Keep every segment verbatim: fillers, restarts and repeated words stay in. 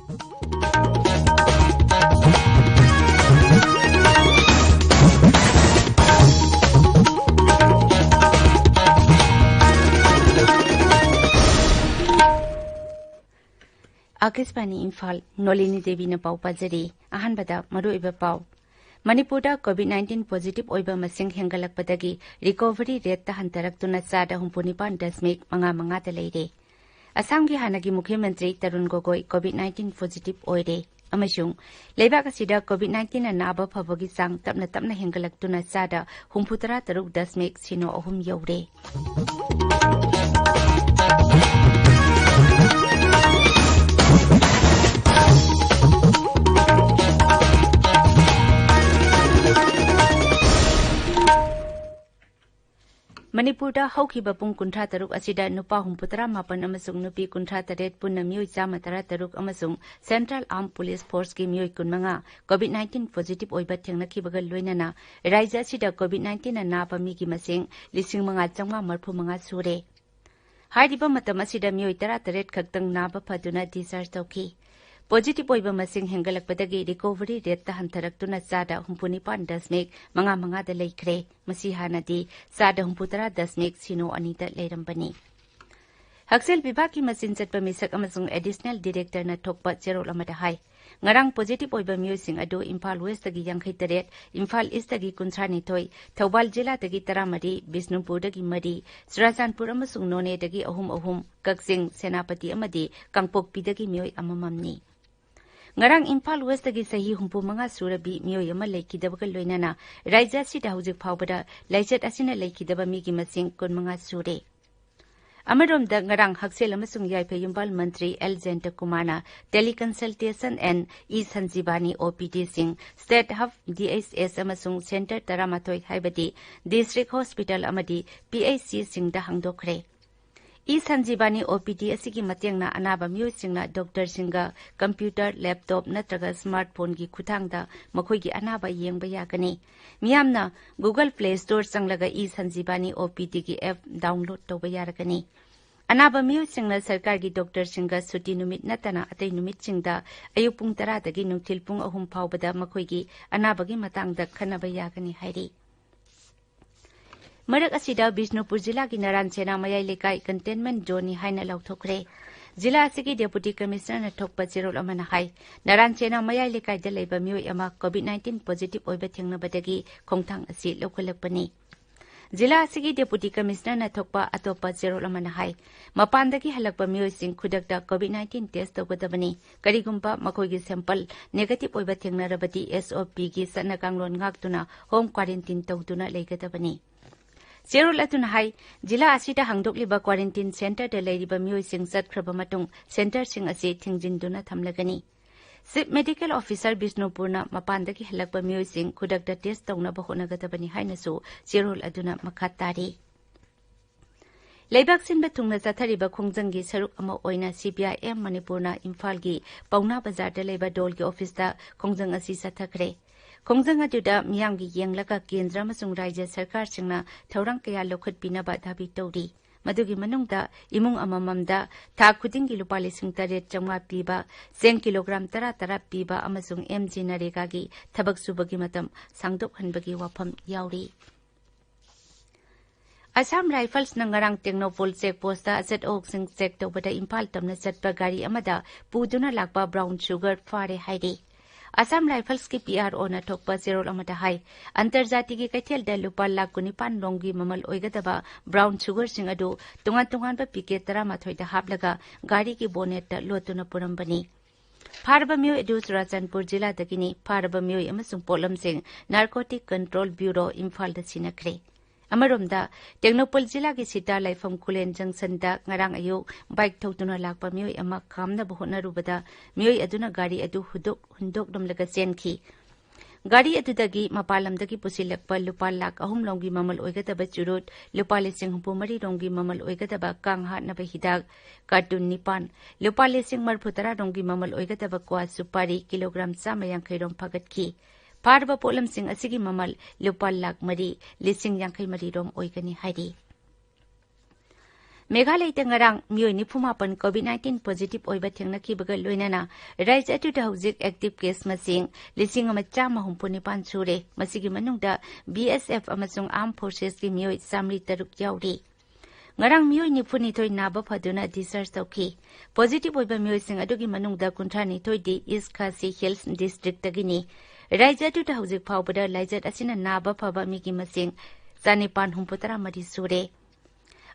ꯑꯥꯀꯥꯁꯕꯥꯅꯤ ꯏꯝꯐꯥꯜ, ꯅꯣꯂꯤꯅꯤ ꯗꯦꯕꯤꯅ ꯄꯥꯎ ꯄꯥꯖꯔꯤ꯫ ꯑꯍꯥꯟꯕꯗ ꯃꯔꯨꯑꯣꯏꯕ ꯄꯥꯎ꯫ ꯃꯅꯤꯄꯨꯔꯗ COVID nineteen positive ꯑꯣꯏꯕ ꯃꯁꯤꯡ ꯍꯦꯟꯒꯠꯂꯛꯄꯗꯒꯤ recovery rateꯇ ꯍꯟꯊꯔꯛꯇꯨꯅ ꯆꯥꯗ ꯍꯨꯝꯐꯨ ꯅꯤꯄꯥꯟ ꯗꯁꯃꯤꯛ ꯃꯉꯥ ꯃꯉꯥꯗ ꯂꯩꯔꯦ꯫ ꯑꯁꯥꯝꯒꯤ ꯍꯥꯟꯅꯒꯤ ꯃꯨꯈ꯭ꯌ ꯃꯟꯇ꯭ꯔꯤ ꯇꯔꯨꯟ ꯒꯣꯒꯣꯏ COVID nineteen positive ꯑꯣꯏꯔꯦ꯫ ꯑꯃꯁꯨꯡ ꯂꯩꯕꯥꯛ ꯑꯁꯤꯗ COVID nineteenꯅ ꯅꯥꯕ ꯐꯕꯒꯤ ꯆꯥꯡ ꯇꯞꯅ ꯇꯞꯅ ꯍꯦꯟꯒꯠꯂꯛꯇꯨꯅ ꯆꯥꯗ ꯍꯨꯝꯐꯨ ꯇꯔꯥ ꯇꯔꯨꯛ ꯗꯁꯃꯤꯛ ꯁꯤꯅꯣ ꯑꯍꯨꯝ ꯌꯧꯔꯦ꯫ ꯃꯅꯤꯄꯨꯔꯗ ꯍꯧꯈꯤꯕ ꯄꯨꯡ ꯀꯨꯟꯊ꯭ꯔꯥ ꯇꯔꯨꯛ ꯑꯁꯤꯗ ꯅꯨꯄꯥ ꯍꯨꯝꯐꯨ ꯇꯔꯥ ꯃꯥꯄꯟ ꯑꯃꯁꯨꯡ ꯅꯨꯄꯤ ꯀꯨꯟꯊ꯭ꯔꯥ ꯇꯔꯦꯠ, ꯄꯨꯟꯅ ꯃꯤꯑꯣꯏ ꯆꯥꯝꯃ ꯇꯔꯥ ꯇꯔꯨꯛ, ꯑꯃꯁꯨꯡ Central Armed Police Forceꯀꯤ ꯃꯤꯑꯣꯏ ꯀꯨꯟꯃꯉꯥ COVID nineteen positive ꯑꯣꯏꯕ ꯊꯦꯡꯅꯈꯤꯕꯒ ꯂꯣꯏꯅꯅ ꯔꯥꯖ꯭ꯌ ꯑꯁꯤꯗ COVID nineteenꯅ ꯅꯥꯕ ꯃꯤꯒꯤ ꯃꯁꯤꯡ ꯂꯤꯁꯤꯡ ꯃꯉꯥ ꯆꯥꯝꯃꯉꯥ ꯃꯔꯤꯐꯨ ꯃꯉꯥ ꯁꯨꯔꯦ꯫ ꯍꯥꯏꯔꯤꯕ ꯃꯇꯝ ꯑꯁꯤꯗ ꯃꯤꯑꯣꯏ ꯇꯔꯥ ꯇꯔꯦꯠ ꯈꯛꯇꯪ ꯅꯥꯕ ꯐꯗꯨꯅ discharge ꯇꯧꯈꯤ꯫ Positive ꯑꯣꯏꯕ ꯃꯁꯤꯡ ꯍꯦꯟꯒꯠꯂꯛꯄꯗꯒꯤ recovery rateꯇ ꯍꯟꯊꯔꯛꯇꯨꯅ ꯆꯥꯗ ꯍꯨꯝꯐꯨ ꯅꯤꯄꯥꯟ ꯗꯁꯃꯤꯛ ꯃꯉꯥ ꯃꯉꯥꯗ ꯂꯩꯈ꯭ꯔꯦ꯫ ꯃꯁꯤ ꯍꯥꯟꯅꯗꯤ ꯆꯥꯗ ꯍꯨꯝꯐꯨ ꯇꯔꯥ ꯗꯁꯃꯤꯛ ꯁꯤꯅꯣ ꯑꯅꯤꯗ ꯂꯩꯔꯝꯕꯅꯤ꯫ ꯍꯛꯁꯦꯜ ꯕꯤꯚꯥꯒꯀꯤ ꯃꯆꯤꯟ ꯆꯠꯄ ꯃꯤꯁꯛ ꯑꯃꯁꯨꯡ Additional Directorꯅ ꯊꯣꯛꯄ ꯆꯦꯔꯣꯜ ꯑꯃꯗ ꯍꯥꯏ, ꯉꯔꯥꯡ positive ꯑꯣꯏꯕ ꯃꯤꯑꯣꯏꯁꯤꯡ ꯑꯗꯨ ꯏꯝꯐꯥꯜ Westꯇꯒꯤ ꯌꯥꯡꯈꯩ ꯇꯔꯦꯠ, ꯏꯝꯐꯥꯜ Eastꯇꯒꯤ ꯀꯨꯟꯊ꯭ꯔꯥ ꯅꯤꯊꯣꯏ, ꯊꯧꯕꯥꯜ ꯖꯤꯂꯥꯗꯒꯤ ꯇꯔꯥ ꯃꯔꯤ, ꯕꯤꯁꯅꯨꯄꯨꯔꯗꯒꯤ ꯃꯔꯤ, ꯆꯨꯔꯥꯆꯥꯟꯄꯨꯔ ꯑꯃꯁꯨꯡ ꯅꯣꯅꯦꯗꯒꯤ ꯑꯍꯨꯝ ꯑꯍꯨꯝ, ꯀꯛꯆꯤꯡ, ꯁꯦꯅꯥꯄꯇꯤ ꯑꯃꯗꯤ ꯀꯥꯡꯄꯣꯛꯄꯤꯗꯒꯤ ꯃꯤꯑꯣꯏ ꯑꯃꯃꯝꯅꯤ꯫ ꯉꯔꯥꯡ ꯏꯝꯐꯥꯜ Westꯇꯒꯤ ꯆꯍꯤ ꯍꯨꯝꯐꯨ ꯃꯉꯥ ꯁꯨꯔꯕꯤ ꯃꯤꯑꯣꯏ ꯑꯃ ꯂꯩꯈꯤꯗꯕꯒ ꯂꯣꯏꯅꯅ ꯔꯥꯖ꯭ꯌ ꯑꯁꯤꯗ ꯍꯧꯖꯤꯛ ꯐꯥꯎꯕꯗ ꯂꯥꯏꯆꯠ ꯑꯁꯤꯅ ꯂꯩꯈꯤꯗꯕ ꯃꯤꯒꯤ ꯃꯁꯤꯡ ꯀꯨꯟꯃꯉꯥ ꯁꯨꯔꯦ꯫ ꯑꯃꯔꯣꯝꯗ, ꯉꯔꯥꯡ ꯍꯛꯁꯦꯜ ꯑꯃꯁꯨꯡ ꯌꯥꯏꯐ ꯌꯨꯝꯕꯥꯜ ꯃꯟꯇ꯭ꯔꯤ ꯑꯦꯜ ꯖꯌꯟꯇꯀꯨꯃꯥꯔꯅ Teleconsultation and eSanjeevani OPDꯁꯤꯡ State Hub, DHS ꯑꯃꯁꯨꯡ Centre ꯇꯔꯥꯃꯥꯊꯣꯏ, ꯍꯥꯏꯕꯗꯤ District Hospital ꯑꯃꯗꯤ PHCꯁꯤꯡꯗ ꯍꯥꯡꯗꯣꯛꯈ꯭ꯔꯦ꯫ eSanjeevani OPD ꯑꯁꯤꯒꯤ ꯃꯇꯦꯡꯅ ꯑꯅꯥꯕ ꯃꯤꯑꯣꯏꯁꯤꯡꯅ ꯗꯣꯛꯇꯔꯁꯤꯡꯒ computer, laptop ꯅꯠꯇ꯭ꯔꯒ smartphoneꯒꯤ ꯈꯨꯠꯊꯥꯡꯗ ꯃꯈꯣꯏꯒꯤ ꯑꯅꯥꯕ ꯌꯦꯡꯕ ꯌꯥꯒꯅꯤ꯫ ꯃꯤꯌꯥꯝꯅ Google Play Store ꯆꯪꯂꯒ eSanjeevani OPDꯒꯤ app download ꯇꯧꯕ ꯌꯥꯔꯒꯅꯤ꯫ ꯑꯅꯥꯕ ꯃꯤꯑꯣꯏꯁꯤꯡꯅ ꯁꯔꯀꯥꯔꯒꯤ ꯗꯣꯛꯇꯔꯁꯤꯡꯒ ꯁꯨꯇꯤ ꯅꯨꯃꯤꯠ ꯅꯠꯇꯅ ꯑꯇꯩ ꯅꯨꯃꯤꯠꯁꯤꯡꯗ ꯑꯌꯨꯛ ꯄꯨꯡ ꯇꯔꯥꯗꯒꯤ ꯅꯨꯡꯊꯤꯜ ꯄꯨꯡ ꯑꯍꯨꯝ ꯐꯥꯎꯕꯗ ꯃꯈꯣꯏꯒꯤ ꯑꯅꯥꯕꯒꯤ ꯃꯇꯥꯡꯗ ꯈꯟꯅꯕ ꯌꯥꯒꯅꯤ ꯍꯥꯏꯔꯤ꯫ ꯃꯔꯛ ꯑꯁꯤꯗ ꯕꯤꯁꯅꯨꯄꯨꯔ ꯖꯤꯂꯥꯒꯤ ꯅꯔꯥꯟ ꯁꯦꯅꯥ ꯃꯌꯥꯏ ꯂꯩꯀꯥꯏ ꯀꯟꯇꯦꯟꯃꯦꯟ ꯖꯣꯟꯅꯤ ꯍꯥꯏꯅ ꯂꯥꯎꯊꯣꯛꯈ꯭ꯔꯦ꯫ ꯖꯤꯂꯥ ꯑꯁꯤꯒꯤ ꯗꯦꯄꯨꯇꯤ ꯀꯃꯤꯁꯅꯔꯅ ꯊꯣꯛꯄ ꯆꯦꯔꯣꯜ ꯑꯃꯅ ꯍꯥꯏ, ꯅꯔꯥꯟ ꯁꯦꯅꯥ ꯃꯌꯥꯏ ꯂꯩꯀꯥꯏꯗ ꯂꯩꯕ ꯃꯤꯑꯣꯏ ꯑꯃ ꯀꯣꯚꯤꯗ ꯅꯥꯏꯟꯇꯤꯟ ꯄꯣꯖꯤꯇꯤꯚ ꯑꯣꯏꯕ ꯊꯦꯡꯅꯕꯗꯒꯤ ꯈꯣꯡꯊꯥꯡ ꯑꯁꯤ ꯂꯧꯈꯠꯂꯛꯄꯅꯤ꯫ ꯖꯤꯂꯥ ꯑꯁꯤꯒꯤ ꯗꯦꯄꯨꯇꯤ ꯀꯃꯤꯁꯅꯔꯅ ꯊꯣꯛꯄ ꯑꯇꯣꯞꯄ ꯆꯦꯔꯣꯜ ꯑꯃꯅ ꯍꯥꯏ, ꯃꯄꯥꯟꯗꯒꯤ ꯍꯜꯂꯛꯄ ꯃꯤꯑꯣꯏꯁꯤꯡ ꯈꯨꯗꯛꯇ ꯀꯣꯚꯤꯗ ꯅꯥꯏꯟꯇꯤꯟ ꯇꯦꯁ ꯇꯧꯒꯗꯕꯅꯤ꯫ ꯀꯔꯤꯒꯨꯝꯕ ꯃꯈꯣꯏꯒꯤ ꯁꯦꯝꯄꯜ ꯅꯦꯒꯦꯇꯤꯚ ꯑꯣꯏꯕ ꯊꯦꯡꯅꯔꯕꯗꯤ ꯑꯦꯁ ꯑꯣ ꯄꯤꯒꯤ ꯆꯠꯅ ꯀꯥꯡꯂꯣꯟ ꯉꯥꯛꯇꯨꯅ ꯍꯣꯝ ꯀ꯭ꯋꯥꯔꯦꯟꯇꯤꯟ ꯇꯧꯗꯨꯅ ꯂꯩꯒꯗꯕꯅꯤ꯫ ꯆꯦꯔꯣꯜ ꯑꯗꯨꯅ ꯍꯥꯏ, ꯖꯤꯂꯥ ꯑꯁꯤꯗ ꯍꯥꯡꯗꯣꯛꯂꯤꯕ ꯀ꯭ꯋꯥꯔꯦꯟꯇꯤꯟ ꯁꯦꯟꯇꯔꯗ ꯂꯩꯔꯤꯕ ꯃꯤꯑꯣꯏꯁꯤꯡ ꯆꯠꯈ꯭ꯔꯕ ꯃꯇꯨꯡ ꯁꯦꯟꯇꯔꯁꯤꯡ ꯑꯁꯤ ꯊꯤꯡꯖꯤꯟꯗꯨꯅ ꯊꯝꯂꯒꯅꯤ꯫ ꯆꯤꯐ ꯃꯦꯗꯤꯀꯦꯜ ꯑꯣꯐꯤꯁꯔ ꯕꯤꯁꯅꯨꯄꯨꯔꯅ ꯃꯄꯥꯟꯗꯒꯤ ꯍꯜꯂꯛꯄ ꯃꯤꯑꯣꯏꯁꯤꯡ ꯈꯨꯗꯛꯇ ꯇꯦꯁ ꯇꯧꯅꯕ ꯍꯣꯠꯅꯒꯗꯕꯅꯤ ꯍꯥꯏꯅꯁꯨ ꯆꯦꯔꯣꯜ ꯑꯗꯨꯅ ꯃꯈꯥ ꯇꯥꯔꯤ꯫ ꯂꯩꯕꯥꯛ ꯁꯤꯟꯕ ꯊꯨꯡꯅ ꯆꯠꯊꯔꯤꯕ ꯈꯣꯡꯖꯪꯒꯤ ꯁꯔꯨꯛ ꯑꯃ ꯑꯣꯏꯅ ꯁꯤ ꯄꯤ ꯑꯥꯏ ꯑꯦꯝ ꯃꯅꯤꯄꯨꯔꯅ ꯏꯝꯐꯥꯜꯒꯤ ꯄꯥꯎꯅꯥ ꯕꯖꯥꯔꯗ ꯂꯩꯕ ꯗꯣꯜꯒꯤ ꯑꯣꯐꯤꯁꯇ ꯈꯣꯡꯖꯪ ꯑꯁꯤ ꯆꯠꯊꯈ꯭ꯔꯦ꯫ ꯈꯣꯡꯖꯪ ꯑꯗꯨꯗ ꯃꯤꯌꯥꯝꯒꯤ ꯌꯦꯡꯂꯒ ꯀꯦꯟꯗ꯭ꯔ ꯑꯃꯁꯨꯡ ꯔꯥꯖ꯭ꯌ ꯁꯔꯀꯥꯔꯁꯤꯡꯅ ꯊꯧꯔꯥꯡ ꯀꯌꯥ ꯂꯧꯈꯠꯄꯤꯅꯕ ꯗꯥꯕꯤ ꯇꯧꯔꯤ꯫ ꯃꯗꯨꯒꯤ ꯃꯅꯨꯡꯗ ꯏꯃꯨꯡ ꯑꯃꯃꯝꯗ ꯊꯥ ꯈꯨꯗꯤꯡꯒꯤ ꯂꯨꯄꯥ ꯂꯤꯁꯤꯡ ꯇꯔꯦꯠ ꯆꯥꯝꯃꯉꯥ ꯄꯤꯕ, ꯆꯦꯡ ꯀꯤꯂꯣꯒ꯭ꯔꯥꯝ ꯇꯔꯥ ꯇꯔꯥ ꯄꯤꯕ ꯑꯃꯁꯨꯡ ꯑꯦꯝ ꯖꯤ ꯅꯔꯦꯒꯥꯒꯤ ꯊꯕꯛ ꯁꯨꯕꯒꯤ ꯃꯇꯝ ꯁꯥꯡꯗꯣꯛꯍꯟꯕꯒꯤ ꯋꯥꯐꯝ ꯌꯥꯎꯔꯤ꯫ ꯑꯁꯥꯝ ꯔꯥꯏꯐꯜꯁꯅ ꯉꯔꯥꯡ ꯇꯦꯡꯅꯧꯄꯜ ꯆꯦꯛ ꯄꯣꯁꯇ ꯑꯆꯠ ꯑꯋꯣꯛꯁꯤꯡ ꯆꯦꯛ ꯇꯧꯕꯗ ꯏꯝꯐꯥꯜ ꯇꯝꯅ ꯆꯠꯄ ꯒꯥꯔꯤ ꯑꯃꯗ ꯄꯨꯗꯨꯅ ꯂꯥꯛꯄ ꯕ꯭ꯔꯥꯎꯟ ꯁꯨꯒꯔ ꯐꯥꯔꯦ ꯍꯥꯏꯔꯤ꯫ ꯑꯁꯥꯝ ꯔꯥꯏꯐꯜꯁꯀꯤ ꯄꯤ ꯑꯥꯔ ꯑꯣꯅ ꯊꯣꯛꯄ ꯆꯦꯔꯣꯜ ꯑꯃꯗ ꯍꯥꯏ, ꯑꯟꯇꯔꯖꯥꯇꯤꯒꯤ ꯀꯩꯊꯦꯜꯗ ꯂꯨꯄꯥ ꯂꯥꯈ ꯀꯨꯟꯅꯤꯄꯥꯟ ꯔꯣꯝꯒꯤ ꯃꯃꯜ ꯑꯣꯏꯒꯗꯕ ꯕ꯭ꯔꯥꯎꯟ ꯁꯨꯒꯔꯁꯤꯡ ꯑꯗꯨ ꯇꯣꯉꯥꯟ ꯇꯣꯉꯥꯟꯕ ꯄꯤꯀꯦꯠ ꯇꯔꯥꯃꯥꯊꯣꯏꯗ ꯍꯥꯞꯂꯒ ꯒꯥꯔꯤꯒꯤ ꯕꯣꯅꯦꯠꯇ ꯂꯣꯠꯇꯨꯅ ꯄꯨꯔꯝꯕꯅꯤ꯫ ꯐꯥꯔꯕ ꯃꯤꯑꯣꯏ ꯑꯗꯨ ꯆꯨꯔꯥꯆꯥꯟꯄꯨꯔ ꯖꯤꯂꯥꯗꯒꯤꯅꯤ꯫ ꯐꯥꯔꯕ ꯃꯤꯑꯣꯏ ꯑꯃꯁꯨꯡ ꯄꯣꯠꯂꯝꯁꯤꯡ ꯅꯥꯔꯀꯣꯇꯤꯛ ꯀꯟꯇ꯭ꯔꯣꯜ ꯕ꯭ꯌꯨꯔꯣ ꯏꯝꯐꯥꯜꯗ ꯁꯤꯟꯅꯈ꯭ꯔꯦ꯫ ꯑꯃꯔꯣꯝꯗ, ꯇꯦꯡꯅꯧꯄꯜ ꯖꯤꯂꯥꯒꯤ ꯁꯤꯇꯥ ꯂꯥꯏꯐꯝ ꯈꯨꯂꯦꯟ ꯖꯪꯁꯟꯗ ꯉꯔꯥꯡ ꯑꯌꯨꯛ ꯕꯥꯏꯛ ꯊꯧꯗꯨꯅ ꯂꯥꯛꯄ ꯃꯤꯑꯣꯏ ꯑꯃ ꯈꯥꯝꯅꯕ ꯍꯣꯠꯅꯔꯨꯕꯗ ꯃꯤꯑꯣꯏ ꯑꯗꯨꯅ ꯒꯥꯔꯤ ꯑꯗꯨ ꯍꯨꯟꯗꯣꯛ-, ꯍꯨꯟꯗꯣꯛꯂꯝꯂꯒ ꯆꯦꯟꯈꯤ꯫ ꯒꯥꯔꯤ ꯑꯗꯨꯗꯒꯤ ꯃꯄꯥꯟ ꯂꯝꯗꯒꯤ ꯄꯨꯁꯤꯜꯂꯛꯄ ꯂꯨꯄꯥ ꯂꯥꯈ ꯑꯍꯨꯝ ꯂꯣꯝꯒꯤ ꯃꯃꯜ ꯑꯣꯏꯒꯗꯕ ꯆꯨꯔꯨꯠ, ꯂꯨꯄꯥ ꯂꯤꯁꯤꯡ ꯍꯨꯝꯐꯨ ꯃꯔꯤ ꯔꯣꯝꯒꯤ ꯃꯃꯜ ꯑꯣꯏꯒꯗꯕ ꯀꯥꯡ ꯍꯥꯠꯅꯕ ꯍꯤꯗꯥꯛ ꯀꯥꯔꯇꯨꯟ ꯅꯤꯄꯥꯟ, ꯂꯨꯄꯥ ꯂꯤꯁꯤꯡ ꯃꯔꯤꯐꯨ ꯇꯔꯥ ꯔꯣꯝꯒꯤ ꯃꯃꯜ ꯑꯣꯏꯒꯗꯕ ꯀ꯭ꯋꯥ ꯁꯨꯄꯥꯔꯤ ꯀꯤꯂꯣꯒ꯭ꯔꯥꯝ ꯆꯥꯝꯃ ꯌꯥꯡꯈꯩ ꯔꯣꯝ ꯐꯥꯒꯠꯈꯤ꯫ ꯐꯥꯔꯕ ꯄꯣꯠꯂꯝꯁꯤꯡ ꯑꯁꯤꯒꯤ ꯃꯃꯜ ꯂꯨꯄꯥ ꯂꯥꯈ ꯃꯔꯤ ꯂꯤꯁꯤꯡ ꯌꯥꯡꯈꯩ ꯃꯔꯤ ꯔꯣꯝ ꯑꯣꯏꯒꯅꯤ ꯍꯥꯏꯔꯤ꯫ ꯃꯦꯘꯥꯂꯌꯗ ꯉꯔꯥꯡ ꯃꯤꯑꯣꯏ ꯅꯤꯐꯨ ꯃꯥꯄꯟ COVID nineteen positive ꯑꯣꯏꯕ ꯊꯦꯡꯅꯈꯤꯕꯒ ꯂꯣꯏꯅꯅ ꯔꯥꯖ꯭ꯌ ꯑꯗꯨꯗ ꯍꯧꯖꯤꯛ active case ꯃꯁꯤꯡ ꯂꯤꯁꯤꯡ ꯑꯃ ꯆꯥꯝꯃ ꯍꯨꯝꯐꯨ ꯅꯤꯄꯥꯟ ꯁꯨꯔꯦ꯫ ꯃꯁꯤꯒꯤ ꯃꯅꯨꯡꯗ BSF ꯑꯃꯁꯨꯡ Armed Forcesꯀꯤ ꯃꯤꯑꯣꯏ ꯆꯥꯃꯔꯤ ꯇꯔꯨꯛ ꯌꯥꯎꯔꯤ꯫ ꯉꯔꯥꯡ ꯃꯤꯑꯣꯏ ꯅꯤꯐꯨ ꯅꯤꯊꯣꯏ ꯅꯥꯕ ꯐꯗꯨꯅ discharge ꯇꯧꯈꯤ꯫ Positive ꯑꯣꯏꯕ ꯃꯤꯑꯣꯏꯁꯤꯡ ꯑꯗꯨꯒꯤ ꯃꯅꯨꯡꯗ ꯀꯨꯟꯊ꯭ꯔꯥ ꯅꯤꯊꯣꯏꯗꯤ East Khasi Hills Districtꯇꯒꯤꯅꯤ꯫ ꯔꯥꯖ꯭ꯌ ꯑꯗꯨꯗ ꯍꯧꯖꯤꯛ ꯐꯥꯎꯕꯗ ꯂꯥꯏꯆꯠ ꯑꯁꯤꯅ ꯅꯥꯕ ꯐꯕ ꯃꯤꯒꯤ ꯃꯁꯤꯡ ꯆꯥꯅꯤꯄꯥꯟ ꯍꯨꯝꯐꯨ ꯇꯔꯥ ꯃꯔꯤ ꯁꯨꯔꯦ꯫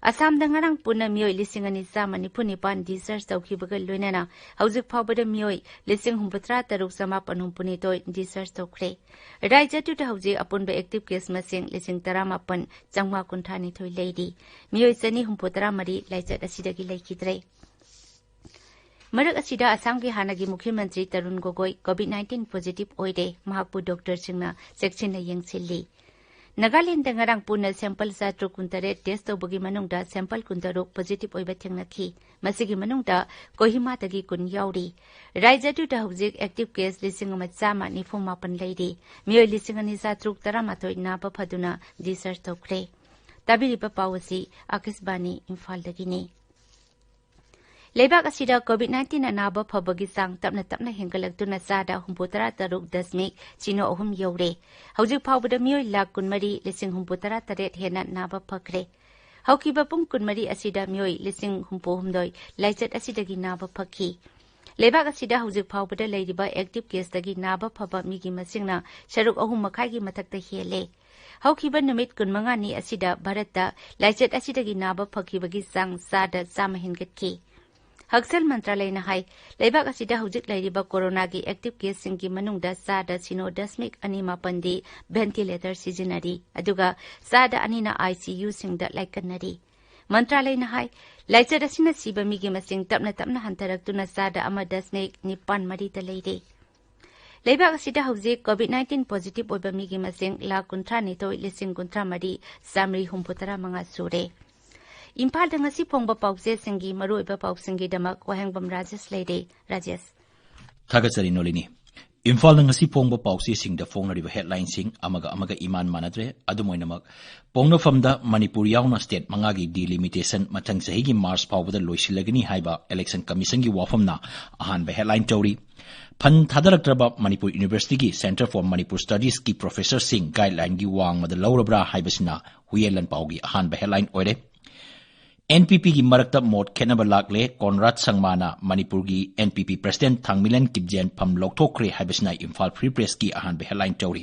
ꯑꯁꯥꯝꯗ ꯉꯔꯥꯡ ꯄꯨꯟꯅ ꯃꯤꯑꯣꯏ ꯂꯤꯁꯤꯡ ꯑꯅꯤ ꯆꯥꯝꯃ ꯅꯤꯐꯨ ꯅꯤꯄꯥꯟ discharge ꯇꯧꯈꯤꯕꯒ ꯂꯣꯏꯅꯅ ꯍꯧꯖꯤꯛ ꯐꯥꯎꯕꯗ ꯃꯤꯑꯣꯏ ꯂꯤꯁꯤꯡ ꯍꯨꯝꯐꯨꯇꯔꯥ ꯇꯔꯨꯛ ꯆꯥꯃꯥꯄꯟ ꯍꯨꯝꯐꯨꯅꯤꯊꯣꯏ discharge ꯇꯧꯈ꯭ꯔꯦ꯫ ꯔꯥꯖ꯭ꯌ ꯑꯗꯨꯗ ꯍꯧꯖꯤꯛ ꯑꯄꯨꯟꯕ active case ꯃꯁꯤꯡ ꯂꯤꯁꯤꯡ ꯇꯔꯥꯃꯥꯄꯟ ꯆꯥꯝꯃꯉꯥ ꯀꯨꯟꯊ꯭ꯔꯥ ꯅꯤꯊꯣꯏ ꯂꯩꯔꯤ꯫ ꯃꯤꯑꯣꯏ ꯆꯅꯤ ꯍꯨꯝꯐꯨ ꯇꯔꯥ ꯃꯔꯤ ꯂꯥꯏꯆꯠ ꯑꯁꯤꯗꯒꯤ ꯂꯩꯈꯤꯗ꯭ꯔꯦ꯫ ꯃꯔꯛ ꯑꯁꯤꯗ ꯑꯁꯥꯝꯒꯤ ꯍꯥꯟꯅꯒꯤ ꯃꯨꯈ꯭ꯌ ꯃꯟꯇ꯭ꯔꯤ ꯇꯔꯨꯟ ꯒꯣꯒꯣꯏ COVID nineteen positive ꯑꯣꯏꯔꯦ꯫ ꯃꯍꯥꯛꯄꯨ ꯗꯣꯛꯇꯔꯁꯤꯡꯅ ꯆꯦꯛꯁꯤꯟꯅ ꯌꯦꯡꯁꯤꯜꯂꯤ꯫ ꯅꯥꯒꯥꯂꯦꯟꯗ ꯉꯔꯥꯡ ꯄꯨꯟꯅ sample ꯆꯥꯇ꯭ꯔꯨꯛ ꯀꯨꯟꯇꯔꯦꯠ test ꯇꯧꯕꯒꯤ ꯃꯅꯨꯡꯗ sample ꯀꯨꯟꯇꯔꯨꯛ positive ꯑꯣꯏꯕ ꯊꯦꯡꯅꯈꯤ꯫ ꯃꯁꯤꯒꯤ ꯃꯅꯨꯡꯗ ꯀꯣꯍꯤꯃꯥꯗꯒꯤ ꯀꯨꯟ ꯌꯥꯎꯔꯤ꯫ ꯔꯥꯖ꯭ꯌ ꯑꯗꯨꯗ ꯍꯧꯖꯤꯛ active case ꯂꯤꯁꯤꯡ ꯑꯃ ꯆꯥꯝꯃ ꯅꯤꯐꯨ ꯃꯥꯄꯟ ꯂꯩꯔꯤ꯫ ꯃꯤꯑꯣꯏ ꯂꯤꯁꯤꯡ ꯑꯅꯤ ꯆꯥꯇ꯭ꯔꯨꯛ ꯇꯔꯥꯃꯥꯊꯣꯏ ꯅꯥꯕ ꯐꯗꯨꯅ discharge ꯇꯧꯈ꯭ꯔꯦ꯫ ꯇꯥꯕꯤꯔꯤꯕ ꯄꯥꯎ ꯑꯁꯤ ꯑꯥꯀꯥꯁꯕꯥꯅꯤ ꯏꯝꯐꯥꯜꯗꯒꯤꯅꯤ꯫ ꯂꯩꯕꯥꯛ ꯑꯁꯤꯗ COVID nineteen ꯑꯅꯥꯕ ꯐꯕꯒꯤ ꯆꯥꯡ ꯇꯞꯅ ꯇꯞꯅ ꯍꯦꯟꯒꯠꯂꯛꯇꯨꯅ ꯆꯥꯗ ꯍꯨꯝꯐꯨꯇꯔꯥ ꯇꯔꯨꯛ ꯗꯁꯃꯤꯛ ꯁꯤꯅꯣ ꯑꯍꯨꯝ ꯌꯧꯔꯦ꯫ ꯍꯧꯖꯤꯛ ꯐꯥꯎꯕꯗ ꯃꯤꯑꯣꯏ ꯂꯥꯈ ꯀꯨꯟꯃꯔꯤ ꯂꯤꯁꯤꯡ ꯍꯨꯝꯐꯨꯇꯔꯥ ꯇꯔꯦꯠ ꯍꯦꯟꯅ ꯅꯥꯕ ꯐꯈ꯭ꯔꯦ꯫ ꯍꯧꯈꯤꯕ ꯄꯨꯡ ꯀꯨꯟꯃꯔꯤ ꯑꯁꯤꯗ ꯃꯤꯑꯣꯏ ꯂꯤꯁꯤꯡ ꯍꯨꯝꯐꯨ ꯍꯨꯝꯗꯣꯏ ꯂꯥꯏꯆꯠ ꯑꯁꯤꯗꯒꯤ ꯅꯥꯕ ꯐꯈꯤ꯫ ꯂꯩꯕꯥꯛ ꯑꯁꯤꯗ ꯍꯧꯖꯤꯛ ꯐꯥꯎꯕꯗ ꯂꯩꯔꯤꯕ active caseꯇꯒꯤ ꯅꯥꯕ ꯐꯕ ꯃꯤꯒꯤ ꯃꯁꯤꯡꯅ ꯁꯔꯨꯛ ꯑꯍꯨꯝ ꯃꯈꯥꯏꯒꯤ ꯃꯊꯛꯇ ꯍꯦꯜꯂꯦ꯫ ꯍꯧꯈꯤꯕ ꯅꯨꯃꯤꯠ ꯀꯨꯟꯃꯉꯥꯅꯤ ꯑꯁꯤꯗ ꯚꯥꯔꯠꯇ ꯂꯥꯏꯆꯠ ꯑꯁꯤꯗꯒꯤ ꯅꯥꯕ ꯐꯈꯤꯕꯒꯤ ꯆꯥꯡ ꯆꯥꯗ ꯆꯥꯝꯃ ꯍꯦꯟꯒꯠꯈꯤ꯫ ꯍꯛꯁꯦꯜ ꯃꯟꯇ꯭ꯔꯥꯂꯌꯅ ꯍꯥꯏ, ꯂꯩꯕꯥꯛ ꯑꯁꯤꯗ ꯍꯧꯖꯤꯛ ꯂꯩꯔꯤꯕ ꯀꯣꯔꯣꯅꯥꯒꯤ active caseꯁꯤꯡꯒꯤ ꯃꯅꯨꯡꯗ ꯆꯥꯗ ꯁꯤꯅꯣ ꯗꯁꯃꯤꯛ ꯑꯅꯤ ꯃꯥꯄꯟꯗꯤ ventilator ꯁꯤꯖꯤꯟꯅꯔꯤ, ꯑꯗꯨꯒ ꯆꯥꯗ ꯑꯅꯤꯅ ICUꯁꯤꯡꯗ ꯂꯥꯏꯀꯠꯅꯔꯤ꯫ ꯃꯟꯇ꯭ꯔꯥꯂꯌꯅ ꯍꯥꯏ, ꯂꯥꯏꯆꯠ ꯑꯁꯤꯅ ꯁꯤꯕ ꯃꯤꯒꯤ ꯃꯁꯤꯡ ꯇꯞꯅ ꯇꯞꯅ ꯍꯟꯊꯔꯛꯇꯨꯅ ꯆꯥꯗ ꯑꯃ ꯗꯁꯃꯤꯛ ꯅꯤꯄꯥꯟ ꯃꯔꯤꯗ ꯂꯩꯔꯦ꯫ ꯂꯩꯕꯥꯛ ꯑꯁꯤꯗ ꯍꯧꯖꯤꯛ COVID nineteen positive ꯑꯣꯏꯕ ꯃꯤꯒꯤ ꯃꯁꯤꯡ ꯂꯥꯈ ꯀꯨꯟꯊ꯭ꯔꯥ ꯅꯤꯊꯣꯏ ꯂꯤꯁꯤꯡ ꯀꯨꯟꯊ꯭ꯔꯥ ꯃꯔꯤ ꯆꯥꯃꯔꯤ ꯍꯨꯝꯐꯨ ꯇꯔꯥ ꯃꯉꯥ ꯁꯨꯔꯦ꯫ ꯏꯝꯐꯥꯜꯗ ꯉꯁꯤ ꯐꯣꯡꯕ ꯄꯥꯎꯆꯦꯁꯤꯡꯒꯤ ꯃꯔꯨꯑꯣꯏꯕ ꯄꯥꯎꯁꯤꯡꯒꯤꯗꯃꯛ ꯋꯥꯍꯦꯡꯕꯝ ꯔꯥꯖꯦꯁ ꯂꯩꯔꯦ꯫ ꯔꯥꯖꯦꯁ꯫ ꯊꯥꯒꯠꯆꯔꯤ ꯅꯣꯂꯤꯅꯤ꯫ ꯏꯝꯐꯥꯜꯗ ꯉꯁꯤ ꯐꯣꯡꯕ ꯄꯥꯎꯆꯦꯁꯤꯡꯗ ꯐꯣꯡꯅꯔꯤꯕ headlineꯁꯤꯡ ꯑꯃꯒ ꯑꯃꯒ ꯏꯃꯥꯟ ꯃꯥꯟꯅꯗ꯭ꯔꯦ꯫ ꯑꯗꯨꯝ ꯑꯣꯏꯅꯃꯛ, ꯄꯣꯛꯅꯐꯝꯗ ꯃꯅꯤꯄꯨꯔ ꯌꯥꯎꯅ state ꯃꯉꯥꯒꯤ delimitation ꯃꯊꯪ ꯆꯍꯤꯒꯤ March ꯐꯥꯎꯕꯗ ꯂꯣꯏꯁꯤꯜꯂꯒꯅꯤ ꯍꯥꯏꯕ Election Commissionꯒꯤ ꯋꯥꯐꯝꯅ ꯑꯍꯥꯟꯕ headline ꯇꯧꯔꯤ꯫ Fund ꯊꯥꯗꯔꯛꯇ꯭ꯔꯕ Manipur Universityꯒꯤ Centre for Manipur Studieski professorꯁꯤꯡ guidelineꯒꯤ ꯋꯥꯡꯃꯗ ꯂꯧꯔꯕ꯭ꯔꯥ ꯍꯥꯏꯕꯁꯤꯅ ꯍꯨꯏꯌꯦꯟ ꯂꯥꯟꯄꯥꯎꯒꯤ ꯑꯍꯥꯟꯕ headline ꯑꯣꯏꯔꯦ꯫ NPPꯒꯤ ꯃꯔꯛꯇ ꯃꯣꯠ ꯈꯦꯠꯅꯕ ꯂꯥꯛꯂꯦ꯫ ꯀꯣꯟꯔꯥꯗ ꯁꯪꯃꯥꯅ ꯃꯅꯤꯄꯨꯔꯒꯤ NPP president ꯊꯥꯡꯃꯤꯂꯟ ꯀꯤꯞꯖꯦꯟ ꯐꯝ ꯂꯧꯊꯣꯛꯈ꯭ꯔꯦ ꯍꯥꯏꯕꯁꯤꯅ ꯏꯝꯐꯥꯜ Free Pressꯀꯤ ꯑꯍꯥꯟꯕ headline ꯇꯧꯔꯤ꯫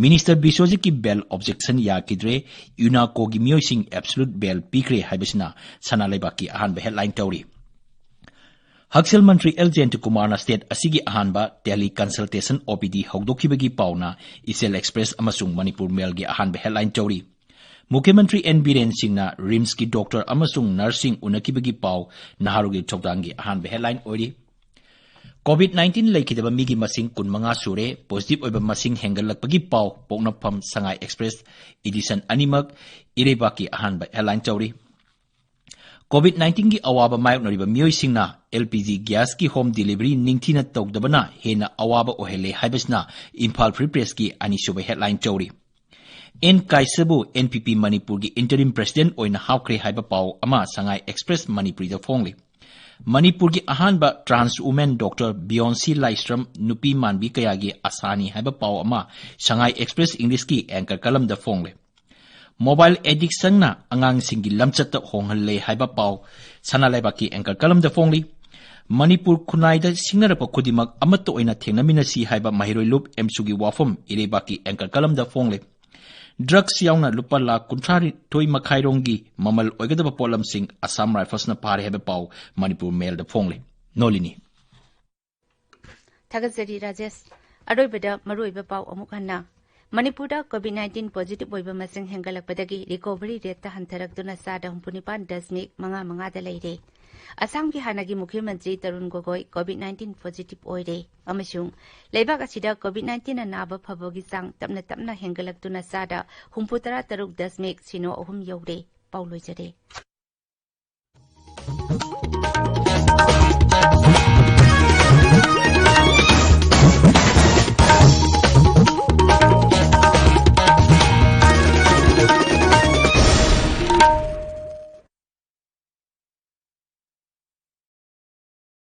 Minister ꯕꯤꯁ꯭ꯋꯖꯤꯠꯀꯤ bail objection ꯌꯥꯈꯤꯗ꯭ꯔꯦ꯫ UNACOꯒꯤ ꯃꯤꯑꯣꯏꯁꯤꯡ absolute bail ꯄꯤꯈ꯭ꯔꯦ ꯍꯥꯏꯕꯁꯤꯅ ꯁꯅꯥ ꯂꯩꯕꯥꯛꯀꯤ ꯑꯍꯥꯟꯕ headline ꯇꯧꯔꯤ꯫ ꯍꯛꯁꯦꯜ ꯃꯟꯇ꯭ꯔꯤ ꯑꯦꯜ ꯖꯌꯟꯇꯀꯨꯃꯥꯔꯅ state ꯑꯁꯤꯒꯤ ꯑꯍꯥꯟꯕ tele consultation OPD ꯍꯧꯗꯣꯛꯈꯤꯕꯒꯤ ꯄꯥꯎꯅ ꯏꯆꯦꯜ Express ꯑꯃꯁꯨꯡ ꯃꯅꯤꯄꯨꯔ Mailꯒꯤ ꯑꯍꯥꯟꯕ headline ꯇꯧꯔꯤ꯫ ꯃꯨꯈ꯭ꯌ ꯃꯟꯇ꯭ꯔꯤ ꯑꯦꯟ ꯕꯤꯔꯦꯟ ꯁꯤꯡꯅ RIMSꯀꯤ doctor ꯑꯃꯁꯨꯡ nurseꯁꯤꯡ ꯎꯅꯈꯤꯕꯒꯤ ꯄꯥꯎ ꯅꯍꯥꯔꯣꯜꯒꯤ ꯊꯧꯗꯥꯡꯒꯤ ꯑꯍꯥꯟꯕ headline ꯑꯣꯏꯔꯤ꯫ COVID nineteen ꯂꯩꯈꯤꯗꯕ ꯃꯤꯒꯤ ꯃꯁꯤꯡ ꯀꯨꯟꯃꯉꯥ ꯁꯨꯔꯦ꯫ Positive ꯑꯣꯏꯕ ꯃꯁꯤꯡ ꯍꯦꯟꯒꯠꯂꯛꯄꯒꯤ ꯄꯥꯎ ꯄꯣꯛꯅꯐꯝ ꯁꯉꯥꯏ Express edition ꯑꯅꯤꯃꯛ ꯏꯔꯩꯕꯥꯛꯀꯤ ꯑꯍꯥꯟꯕ headline ꯇꯧꯔꯤ꯫ COVID nineteenꯒꯤ ꯑꯋꯥꯕ ꯃꯥꯌꯣꯛꯅꯔꯤꯕ ꯃꯤꯑꯣꯏꯁꯤꯡꯅ LPG gasꯀꯤ home delivery ꯅꯤꯡꯊꯤꯅ ꯇꯧꯗꯕꯅ ꯍꯦꯟꯅ ꯑꯋꯥꯕ ꯑꯣꯏꯍꯜꯂꯦ ꯍꯥꯏꯕꯁꯤꯅ ꯏꯝꯐꯥꯜ Free Pressꯀꯤ ꯑꯅꯤꯁꯨꯕ headline ꯇꯧꯔꯤ꯫ ꯑꯦꯟ ꯀꯥꯏꯁꯕꯨ NPP ꯃꯅꯤꯄꯨꯔꯒꯤ interim president ꯑꯣꯏꯅ ꯍꯥꯞꯈ꯭ꯔꯦ ꯍꯥꯏꯕ ꯄꯥꯎ ꯑꯃ ꯁꯉꯥꯏ Express ꯃꯅꯤꯄꯨꯔꯤꯗ ꯐꯣꯡꯂꯤ꯫ ꯃꯅꯤꯄꯨꯔꯒꯤ ꯑꯍꯥꯟꯕ trans woman doctor ꯕꯤꯌꯣꯟꯁꯤ ꯂꯥꯏꯁ꯭ꯔꯝ ꯅꯨꯄꯤ ꯃꯥꯟꯕꯤ ꯀꯌꯥꯒꯤ ꯑꯁꯥꯅꯤ ꯍꯥꯏꯕ ꯄꯥꯎ ꯑꯃ ꯁꯉꯥꯏ Express Englishꯀꯤ anchor columnꯗ ꯐꯣꯡꯂꯦ꯫ Mobile addictionꯅ ꯑꯉꯥꯡꯁꯤꯡꯒꯤ ꯂꯝꯆꯠꯇ ꯍꯣꯡꯍꯜꯂꯦ ꯍꯥꯏꯕ ꯄꯥꯎ ꯁꯅꯥ ꯂꯩꯕꯥꯛꯀꯤ anchor columnꯗ ꯐꯣꯡꯂꯤ꯫ ꯃꯅꯤꯄꯨꯔ ꯈꯨꯟꯅꯥꯏꯗ ꯁꯤꯡꯅꯔꯛꯄ ꯈꯨꯗꯤꯡꯃꯛ ꯑꯃꯠꯇ ꯑꯣꯏꯅ ꯊꯦꯡꯅꯃꯤꯟꯅꯁꯤ ꯍꯥꯏꯕ ꯃꯍꯩꯔꯣꯏ ꯂꯨꯞ ꯑꯦꯝꯁꯨꯒꯤ ꯋꯥꯐꯝ ꯏꯔꯩꯕꯥꯛꯀꯤ anchor columnꯗ ꯐꯣꯡꯂꯤ꯫ Drugs ꯌꯥꯎꯅ ꯂꯨꯄꯥ ꯂꯥꯈ ꯀꯨꯟꯊ꯭ꯔꯥ ꯅꯤꯊꯣꯏ ꯃꯈꯥꯏ ꯔꯣꯝꯒꯤ ꯃꯃꯜ ꯑꯣꯏꯒꯗꯕ ꯄꯣꯠꯂꯝꯁꯤꯡ Assam Riflesꯅ ꯐꯥꯔꯦ ꯍꯥꯏꯕ ꯄꯥꯎ ꯃꯅꯤꯄꯨꯔ Mailꯗ ꯐꯣꯡꯂꯤ꯫ ꯅꯣꯂꯤꯅꯤ꯫ ꯊꯥꯒꯠꯆꯔꯤ ꯔꯥꯖꯦꯁ꯫ ꯑꯔꯣꯏꯕꯗ ꯃꯔꯨꯑꯣꯏꯕ ꯄꯥꯎ ꯑꯃꯨꯛ ꯍꯟꯅ꯫ ꯃꯅꯤꯄꯨꯔꯗ COVID nineteen positive ꯑꯣꯏꯕ ꯃꯁꯤꯡ ꯍꯦꯟꯒꯠꯂꯛꯄꯗ recovery rateꯇ ꯍꯟꯊꯔꯛꯇꯨꯅ ꯆꯥꯗ ꯍꯨꯝꯐꯨ ꯅꯤꯄꯥꯟ ꯗꯁꯃꯤꯛ ꯃꯉꯥ ꯃꯉꯥꯗ ꯂꯩꯔꯦ꯫ ꯑꯁꯥꯝꯒꯤ ꯍꯥꯟꯅꯒꯤ ꯃꯨꯈ꯭ꯌ ꯃꯟꯇ꯭ꯔꯤ ꯇꯔꯨꯟ ꯒꯣꯒꯣꯏ COVID nineteen positive ꯑꯣꯏꯔꯦ ꯑꯃꯁꯨꯡ ꯂꯩꯕꯥꯛ ꯑꯁꯤꯗ COVID nineteenꯅ ꯅꯥꯕ ꯐꯕꯒꯤ ꯆꯥꯡ ꯇꯞꯅ ꯇꯞꯅ ꯍꯦꯟꯒꯠꯂꯛꯇꯨꯅ ꯆꯥꯗ ꯍꯨꯝꯐꯨ ꯇꯔꯥ ꯇꯔꯨꯛ ꯗꯁꯃꯤꯛ ꯁꯤꯅꯣ ꯑꯍꯨꯝ ꯌꯧꯔꯦ꯫ ꯄꯥꯎ ꯂꯣꯏꯖꯔꯦ꯫